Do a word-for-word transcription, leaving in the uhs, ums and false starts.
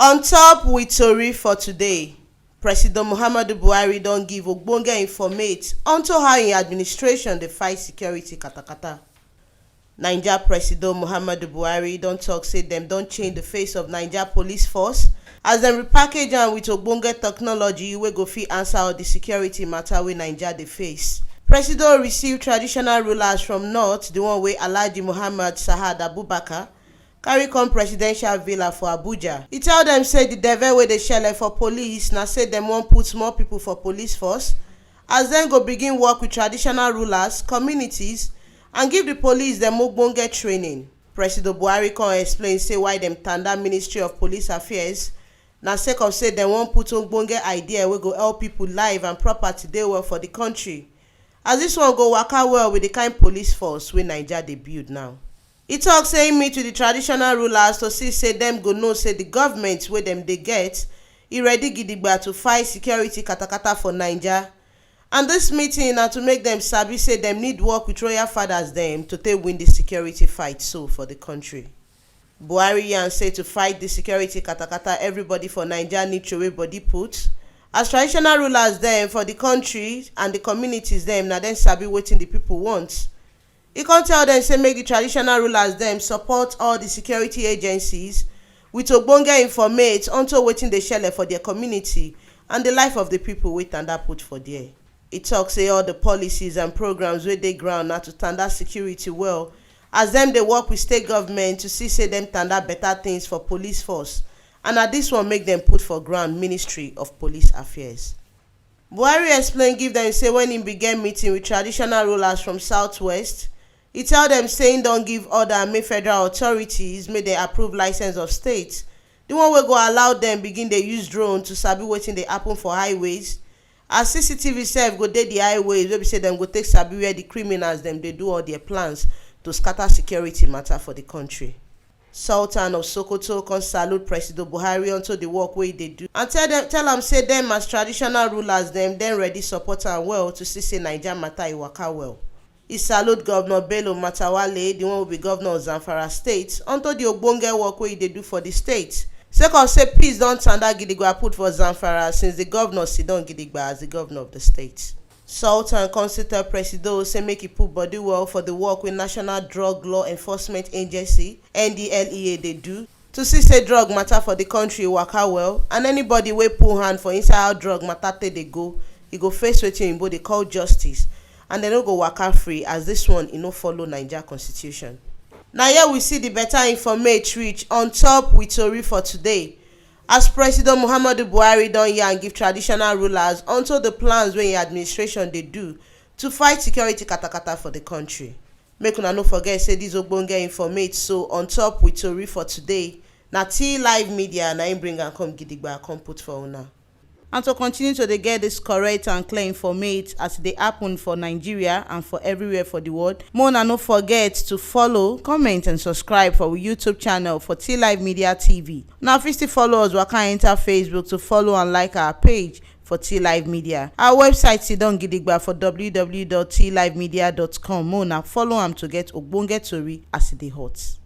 On top with tori for today, President Muhammadu Buhari don give ogbonge informate unto how im administration dey fight security katakata. Naija President Muhammadu Buhari don talk say dem don change the face of Naija police force as dem repackage am with ogbonge technology wey go fit answer all the security matter wey Naija dey face. President receive traditional rulers from north, the one wey Alhaji Muhammad Sa'ad Abubakar carry come presidential villa for Abuja. He tell dem say the devil wey dey shele for police na say dem wan put more people for police force as dem go begin work with traditional rulers, communities, and give the police dem ogbonge training. President Buhari come explain say why dem tanda Ministry of Police Affairs na sake of say dem wan put ogbonge idea wey go help people life and property dey well for the country, as this one go waka well with the kind police force wey Naija dey build now. He talk say he meet with the traditional rulers to see say dem go know say the government wey dem dey get e ready gidigba to fight security katakata for Naija, and this meeting na to make dem sabi say dem need work with royal fathers dem to take win the security fight so for the country. Buhari yarn say to fight the security katakata, everybody for Naija need throway body put, as traditional rulers dem for the country and the communities dem na dem sabi wetin the people want. He come tell dem say make the traditional rulers dem support all the security agencies with ogbonge informate unto wetin dey shele for their community and the life of the people wey tanda put for there. He talk say all the policies and programs wey dey ground na to tanda security well, as dem dey work with state government to see say dem tanda better things for police force, and na this one make dem put for ground Ministry of Police Affairs. Buhari explain give dem say when he begin meeting with traditional rulers from southwest, he tell dem say he don give order make federal authorities make dem approve license of state, the one wey go allow dem begin dey use drone to sabi wetin dey happen for highways, as C C T V sef go dey the highways wey be say dem go take sabi where the criminals dem dey do all their plans to scatter security matter for the country. Sultan of Sokoto come salute President Buhari unto the work wey he dey do and tell dem, tell am say dem as traditional rulers dem dem ready support am well to see say Naija matter e waka well. He salute Governor Bello Matawalle, the one wey be governor of Zamfara State, unto the ogbonge work wey he dey do for the state, sake of say peace don tanda gidigba put for Zamfara since the governor sit down gidigba as the governor of the state. Sultan come still tell Presido say make he put body well for the work wey National Drug Law Enforcement Agency, N D L E A, dey do to see say drug matter for the country waka well, and anybody wey put hand for inside how drug matter take dey go, e go face wetin oyinbo dey call justice, and dem no go waka free, as this one e no follow Naija constitution. Na here we see the better informate reach on top with tori for today, as President Muhammadu Buhari don yarn give traditional rulers unto the plans wey im administration dey do to fight security katakata for the country. Make una no forget say this ogbonge informate so on top with tori for today na T Live Media na im bring am come gidigba come put for una. And to continue to dey get this correct and clear informate as e dey happen for Nigeria and for everywhere for the world, make una no forget to follow, comment and subscribe for our YouTube channel for T Live Media T V. Una fit still follow us waka enter Facebook to follow and like our page for T Live Media. Our website sit down gidigba for w w w dot t live media dot com. Make una follow am to get ogbonge tori as e dey hot.